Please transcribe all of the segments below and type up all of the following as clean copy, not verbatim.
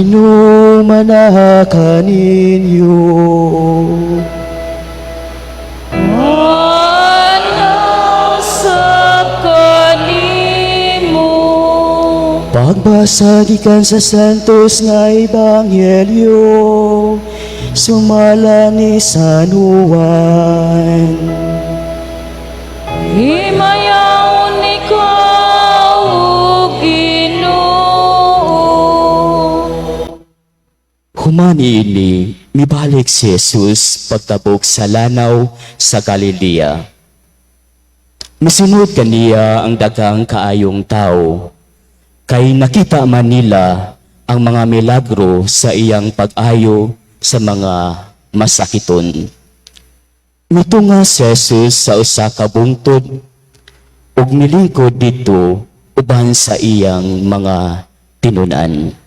Ginoo manaa kaninyo. Ana usab kanimo. Pagbasa gikan sa Santos nga Ebanghelyo sumala ni San Juan. Himayaon ikaw, O Ginoo. Human niini, mibalik si Jesus pagtabok sa lanaw sa Galilea. Misunod kaniya ang daghang kaayong tao, kay nakita man nila ang mga milagro sa iyang pag-ayo sa mga masakiton. Mitunga si Jesus sa usa ka bungtod ug milingkod didto uban sa iyang mga tinun-an.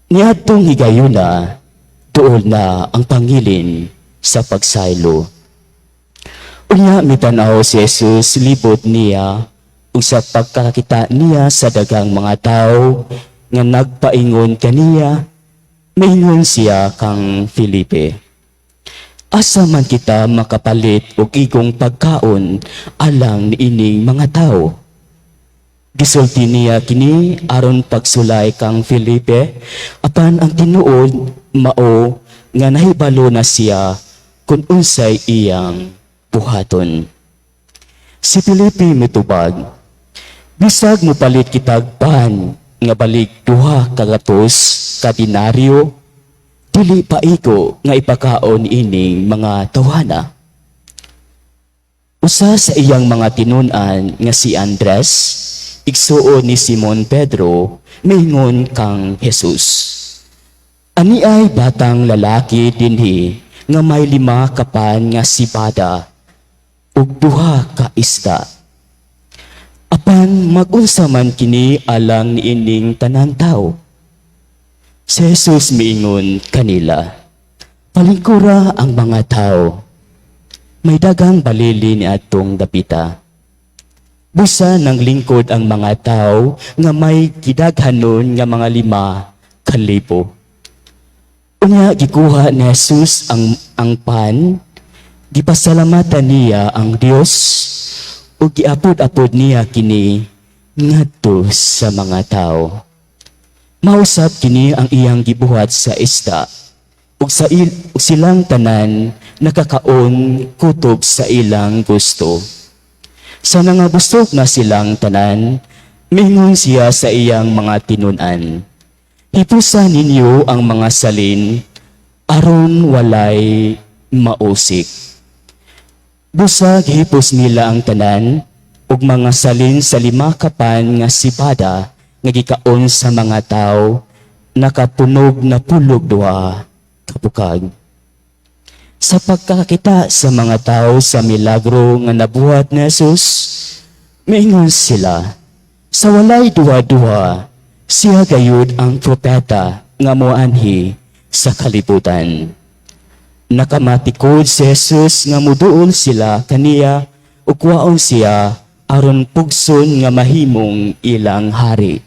Niadtong higayuna, duol na ang pangilin sa pagsaylo. Unya mitanaw si Jesus libot niya ug sa pagkakita niya sa daghang mga tao nga nagpaingon kaniya, miingon siya kang Felipe, "Asa man kita makapalit og igong pagkaon alang niining mga tao?" Gisulti niya kini aron pagsulay kang Felipe, apan ang tinuod mao nga nahibalo na siya kung unsay iyang buhaton. Si Felipe mitubag, "Bisag mo palit kitag pan nga balig 200 ka denaryo, dili paigo nga ipakaon ining mga tawhana." Usa sa iyang mga tinun-an nga si Andres, igsuon ni Simon Pedro, miingon kang Jesus, "Aniay batang lalaki dinhi nga may 5 ka pan nga sibada ug 2 ka isda. Apan mag-unsa man kini alang niining tanan tao?" Si Jesus miingon kanila, "Palingkura ang mga tao." May daghang balili ni atong dapita. Busa nang lingkod ang mga tao nga may gidaghanon nga mga 5,000. Unya gikuha ni Jesus ang pan, gipasalamatan niya ang Dios ug giapod-apod niya kini ngadto sa mga tao. Mausab kini ang iyang gibuhat sa isda ug silang tanan nakakaon kutob sa ilang gusto. Sa nangabusog na silang tanan, mingon siya sa iyang mga tinun-an, "Hipusa ninyo ang mga salin aron walay mausik." Busa gihipos nila ang tanan ug mga salin sa 5 ka pan nga sibada nga gikaon sa mga tao nakapunog na 72 ka bukag. Sa pagkakita sa mga tao sa milagro nga nabuhat ni Jesus, miingon sila, "Sa walay duha-duha, siya gayud ang propeta nga moanhi sa kalibutan." Nakamatikod si Jesus nga muduol sila kaniya ug kuwaon siya aron pugson nga mahimong ilang hari.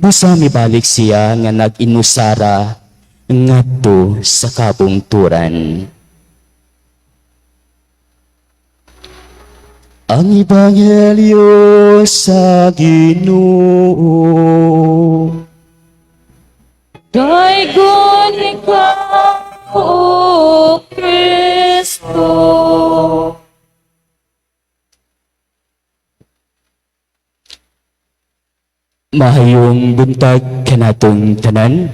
Busa mibalik siya nga nag-inusara ngadto sa kabungturan. Ang Ebanghelyo sa Ginoo. Daygon ikaw, O Kristo. Mahayong buntag kanatong tanan.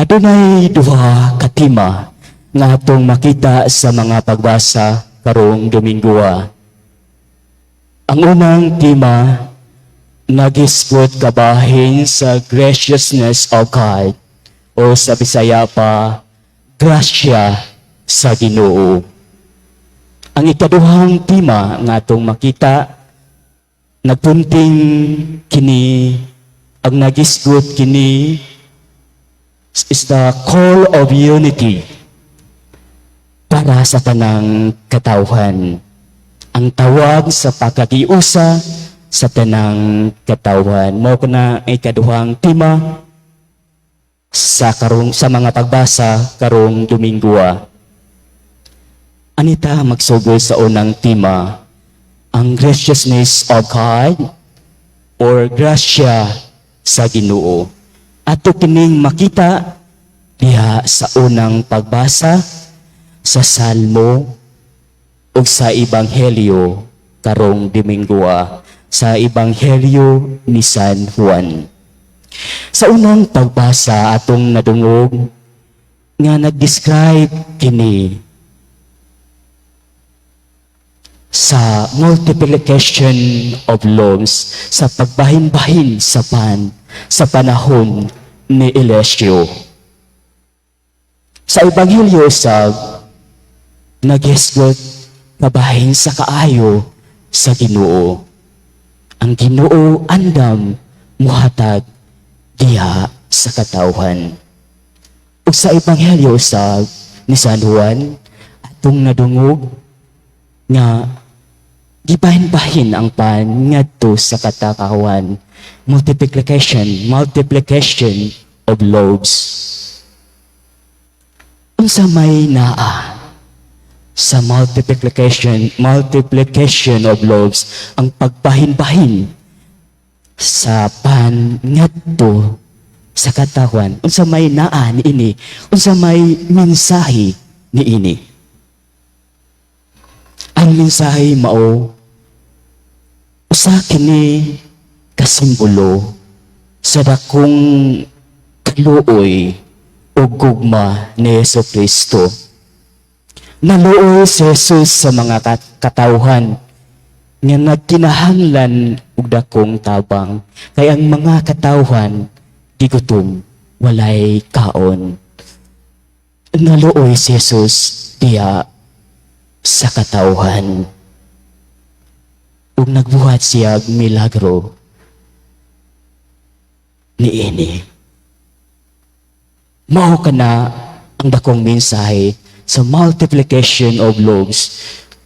Adunay duha ka tema nga atong makita sa mga pagbasa karong Domingoa. Ang unang tema nagisgot kabahin sa graciousness of God o sa Bisaya pa, grasya sa Ginoo. Ang ikaduhang tema nga atong makita, nagpunting kini, ang nagisgot kini is the call of unity para sa tanang katawhan. Ang tawag sa pagkakiusa sa tanang katawhan. Mao kana ang ikaduhang tema sa karong sa mga pagbasa karong Domingo. Anita magsugod sa unang tema, ang graciousness of God or grasya sa Ginoo. Ato kining makita diha sa unang pagbasa sa Salmo ug sa Ebanghelyo karong Domingo, sa Ebanghelyo ni San Juan. Sa unang pagbasa, atong nadungog nga nag-describe kini sa multiplication of loaves, sa pagbahin-bahin sa pan sa panahon ni Eliseo. Sa Ebanghelyo sa naghisgot kabahin sa kaayo sa Ginoo. Ang Ginoo andam muhatag diha sa katawhan. Ug sa Ebanghelyo sa ni San Juan, atong nadungog nga gibahin-bahin ang pan ngadto sa katawhan. Multiplication, multiplication of loaves. Unsa may naa sa multiplication, multiplication of loaves, ang pagbahin-bahin sa pan ngadto sa katawhan? Unsa may naa niini? Unsa may mensahe niini? Ang mensahe mao usa kini ka simbolo sa dakong kaluoy o gugma ni Hesu Kristo. Naluoy si Jesus sa mga katawhan nga nagkinahanglan og dakong tabang kay ang mga katawhan gigutom, walay kaon. Naluoy si Jesus diya sa katawhan ug nagbuhat siya og milagro niini. Mao kana ang dakong mensahe sa multiplication of loaves,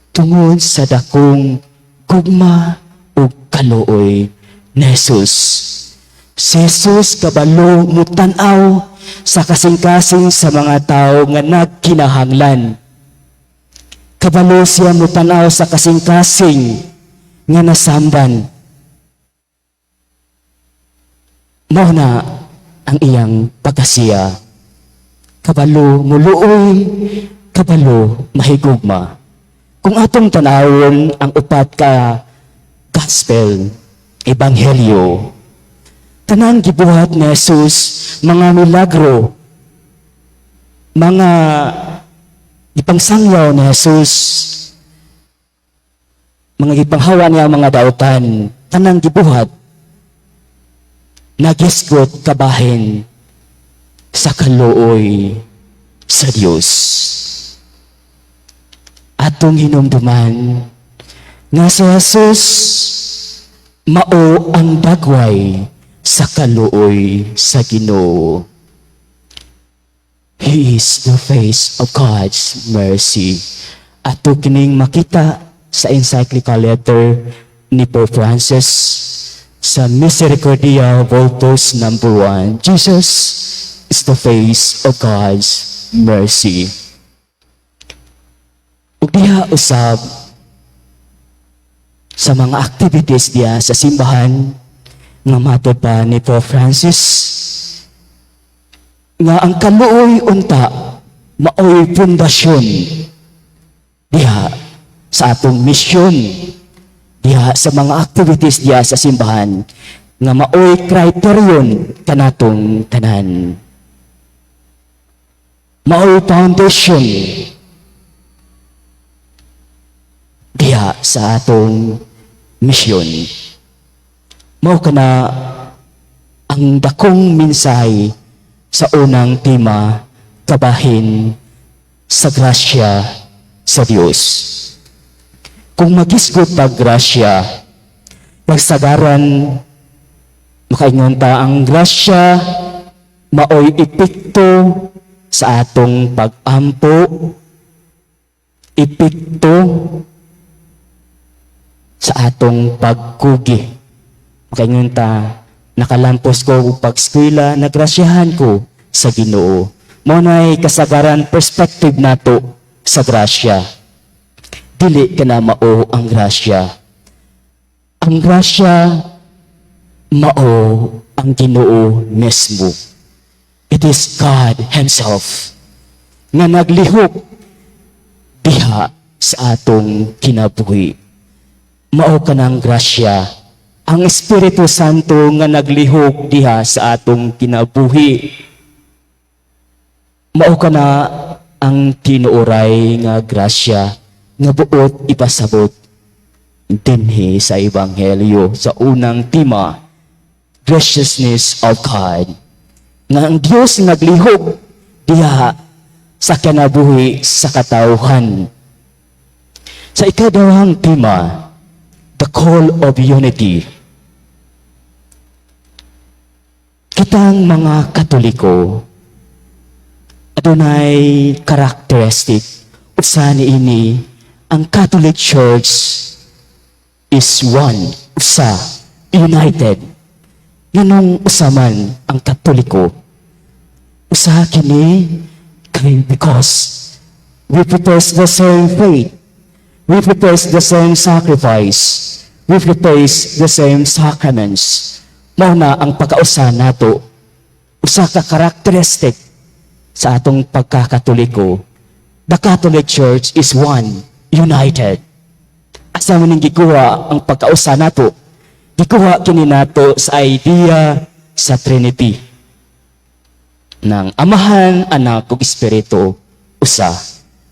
tungod sa dakong gugma ug kaluoy ni Jesus. Si Jesus kabalo mutan-aw sa kasing-kasing sa mga tao nga nagkinahanglan. Kabalo siya mutan-aw sa kasing-kasing nga nasamban. Mao na ang iyang pagkasiya. Kabalo muluoy, kabalo mahigugma. Kung atong tanawon ang upat ka gospel, ebanghelyo, tanang gibuhat ni Jesus, mga milagro, mga gipangsangyaw ni Jesus, mga gipanghawa niya ang mga dautan, tanang gibuhat, nagisgot kabahin sa kaluoy sa Dios. Atong hinumduman nga si Jesus mao ang dagway sa kaluoy sa Ginoo. He is the face of God's mercy. Ato kining makita sa encyclical letter ni Pope Francis sa Misericordiae Vultus number 1. Jesus is the face of God's mercy. Ug diha usab sa mga activities diya sa simbahan nga matod pa ni Pope Francis nga ang kaluoy unta maoy pundasyon diha sa atong misyon, diha sa mga activities diha sa simbahan, nga maoy criterion kanatong tanan, maoy foundation diha sa atong misyon. Mao kana ang dakong mensahe sa unang tema, kabahin sa grasya sa Dios. Kung magisgot tag grasya, pagsagaran makaingon ta ang grasya maoy epekto sa atong pag-ampo, epekto sa atong pagkugi. Makaingon ta, "Nakalampos ko og pag-eskwela, nagrasyahan ko sa Ginoo." Mao nay kasagaran perspective nato sa grasya. Dili kana mao ang grasya. Ang grasya mao ang Ginoo mismo. It is God Himself nga naglihok diha sa atong kinabuhi. Mao kanang grasya, ang Espiritu Santo nga naglihok diha sa atong kinabuhi. Mao kana ang tinuoray nga grasya nga buot ipasabot dinhi sa Ebanghelyo sa unang tema, graciousness of God. Nga ang Dios naglihok diha sa kinabuhi sa katawhan. Sa ikaduhang tema, the call of unity. Kitang mga Katoliko, adunay characteristic. Usa niini, ang Catholic Church is one, usa, united. Nganong usa man ang Katoliko? Usa kini kay because we profess the same faith. We profess the same sacrifice. We profess the same sacraments. Mao na ang pagkausa nato. Usa ka characteristic sa atong pagkakatoliko. The Catholic Church is one, united. Asa man ning gikuha ang pagkausa nato? Gikuha kini nato sa idea sa Trinity. Ng Amahan, Anak ug Espiritu, usa.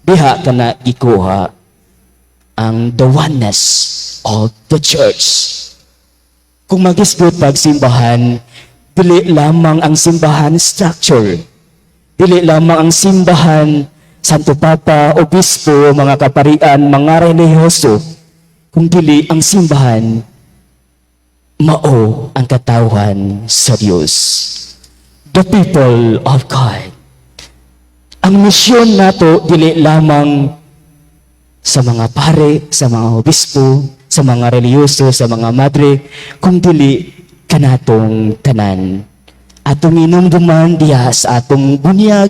Diha kana gikuha ang the oneness of the church. Kung magisgot pag simbahan, dili lamang ang simbahan structure. Dili lamang ang simbahan, Santo Papa, Obispo, mga kaparian, mga relihiyoso. Kung dili ang simbahan, mao ang katawhan sa Dios. The people of God. Ang misyon nato dili lamang sa mga pare, sa mga obispo, sa mga relihiyoso, sa mga madre, kung dili kanatong tanan. Atong inumduman diha sa atong bunyag,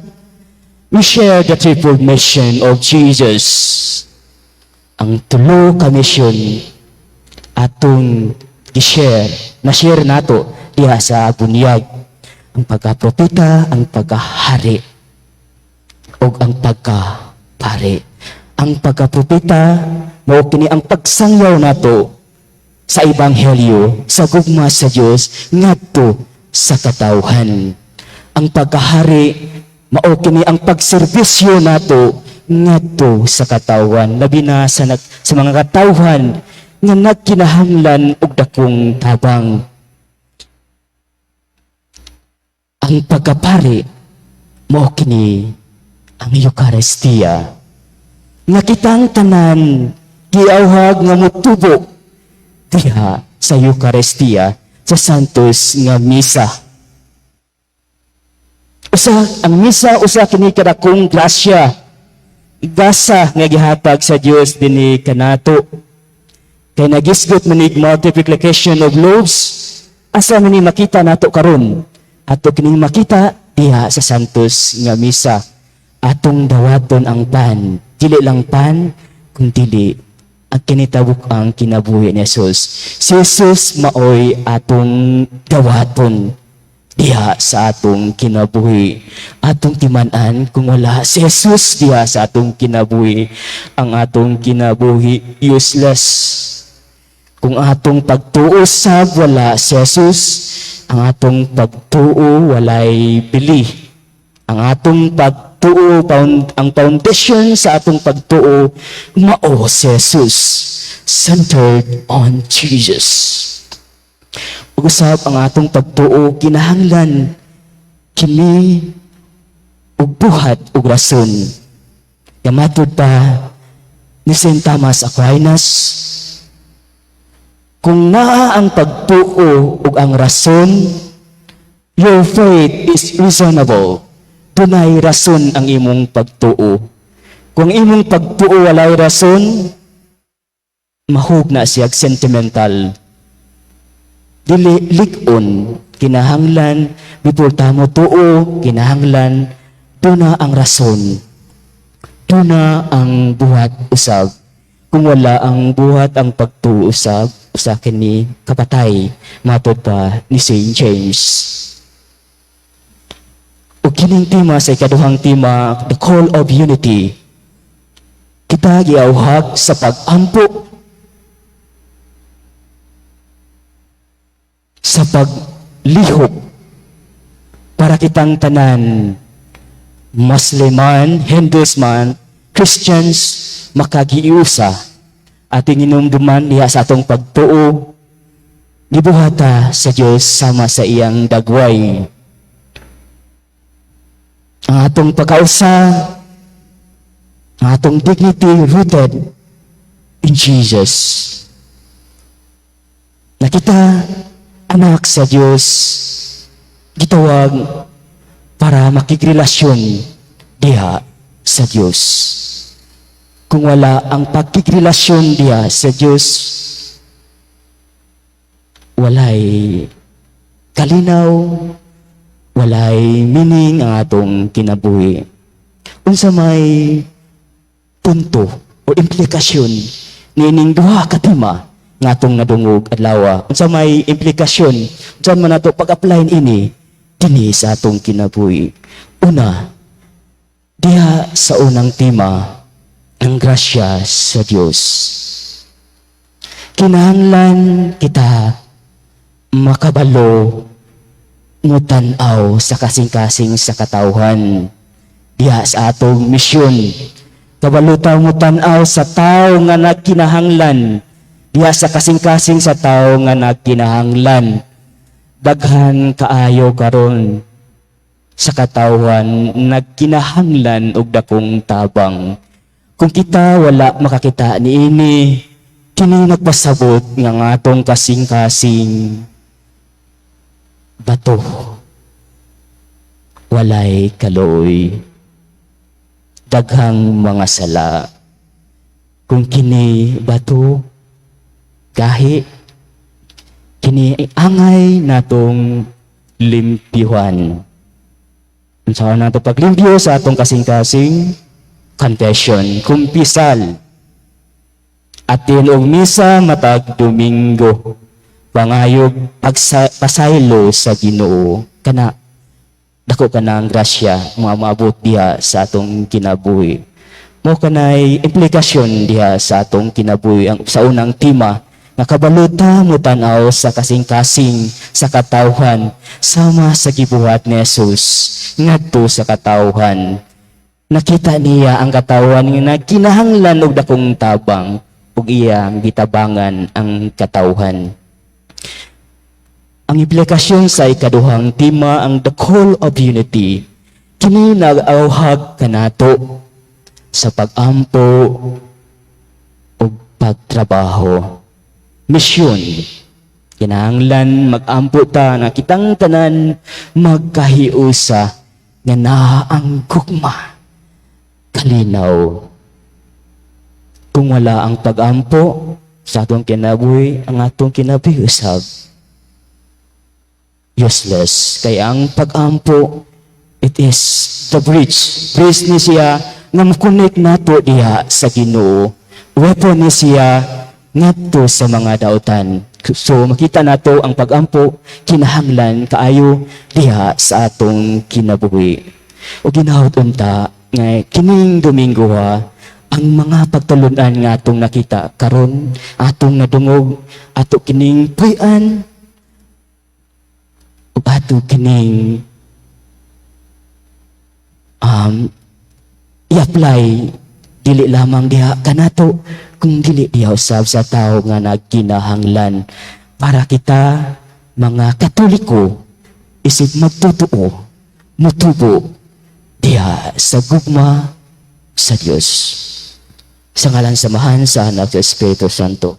we share the triple mission of Jesus. Ang tulo ka mission atong gi-share, na-share nato diha sa bunyag. Ang pagkapropeta, ang pagkahari, ug ang pagkapare. Ang pagkapropeta, mao kini ang pagsangyaw nato sa ebanghelyo, sa gugma sa Dios ngadto sa katawhan. Ang pagkahari, mao kini ang pagserbisyo nato ngadto sa katawhan, labi na sa mga katawhan nga nagkinahanglan og dakong tabang. Ang pagkapari, mao kini ang Eucharistia nga kitang tanan giawhag nga motubo diha sa Eucharistia, sa Santos nga Misa. Usa ang misa, usa kini kadakong grasya. Gasa nga gihatag sa Dios dinhi kanato. Kay nagisgot manig multiplication of loaves, asa man ni makita nato karon? Ato kining makita diha sa Santos nga Misa. Atong dawaton ang pan, dili lang pan, kung dili ang kinitabok ang kinabuhi ni Jesus. Si Jesus maoy atong dawaton diha sa atong kinabuhi. Atong timan-an, kung wala si Jesus diha sa atong kinabuhi, ang atong kinabuhi useless. Kung atong pagtuo sa wala si Jesus, ang atong pagtuo walay bili. Ang atong pagtuo, ang foundation sa atong pagtuo, mao si Jesus. Centered on Jesus. Ug usab ang atong pagtuo kinahanglan kini og buhat og rason. Nga matud pa ni St. Thomas Aquinas, kung naa ang pagtuo ug ang rason, your faith is reasonable. Dunay rason ang imong pagtuo. Kung imong pagtuo walay rason, mahug na siya sentimental. Dili lig-on, kinahanglan before ta mo tuo, kinahanglan duna ang rason. Duna ang buhat usab. Kung wala ang buhat, ang pagtuo usab, usa kini kapatay, matod pa ni Saint James. O kining tema sa ikaduhang tema, the call of unity. Kita giawhag sa pag-ampo, sa paglihok para kitang tanan, Muslim man, Hindus man, Christians, makagiusa ating inumduman diha sa atong pagtuo, gibuhata sa Dios sama sa iyang dagway. Ang atong pagkausa, ang atong dignity rooted in Jesus. Nakita anak sa Dios, gitawag para makigrelasyon diha sa Dios. Kung wala ang pagkigrelasyon diha sa Dios, walay kalinaw, walay meaning ang atong kinabuhi. Unsa may punto o implikasyon niining duha ka tema nga atong nadungog adlaw? Unsa may implikasyon? Unsa man nato pag-apply ini dinhi sa atong kinabuhi? Una, diha sa unang tema, ang grasya sa Dios. Kinahanglan kita makabalo mutan-aw sa kasing-kasing sa katawhan diha sa atong misyon. Kabalo ta mutan-aw sa tao nga nagkinahanglan, diha sa kasing-kasing sa tao nga nagkinahanglan. Daghan kaayo karon sa katawhan nagkinahanglan og dakong tabang. Kung kita wala makakita niini, kini nagpasabot nga ang atong kasing-kasing bato, walay kaluoy, daghang mga sala. Kung kini bato, gahi, kini angay natong limpyuhan. Unsa nato paglimpyo sa atong kasing-kasing? Confession, kumpisal. Atin og misa matag Domingo. Pangayog pasaylo sa Ginoo. Kana dako ka ang grasya mga maabot diha sa atong kinabuhi. Mo kanay implikasyon diha sa atong kinabuhi ang sa unang tema nga kabaluta mo tan-aw sa kasing-kasing sa katawhan sama sa gibuhat ni Jesus ngadto sa katawhan. Nakita niya ang katawhan nga nagkinahanglan og dakong tabang ug iyang gitabangan ang katawhan. Ang implikasyon sa ikaduhang tema, ang the call of unity. Kini nag-awhag kanato sa pag-ampo ug pagtrabaho. Misyon. Kinahanglan mag-ampo ta na kitang tanan magkahiusa nga naa ang gugma, kalinaw. Kung wala ang pag-ampo sa atong kinabuhi, ang atong kinabuhi usab useless. Kaya ang pag-ampo, it is the bridge. Bridge ni siya nga mo-connect nato diha sa Ginoo. Weapon ni siya ngadto sa mga dautan. So makita nato ang pag-ampo kinahanglan kaayo diha sa atong kinabuhi. O ginahot unta nga kining Domingo ha, ang mga pagtulunan nga atong nakita karon, atong nadungog, ato kining puy-an ug ato kining i-apply dili lamang diha kanato kung dili diha usab sa tao nga nagkinahanglan para kita mga Katoliko isip magtotoo mutubo diha sa gugma sa Dios. Sa ngalan sa Amahan, sa Anak, sa Espiritu Santo.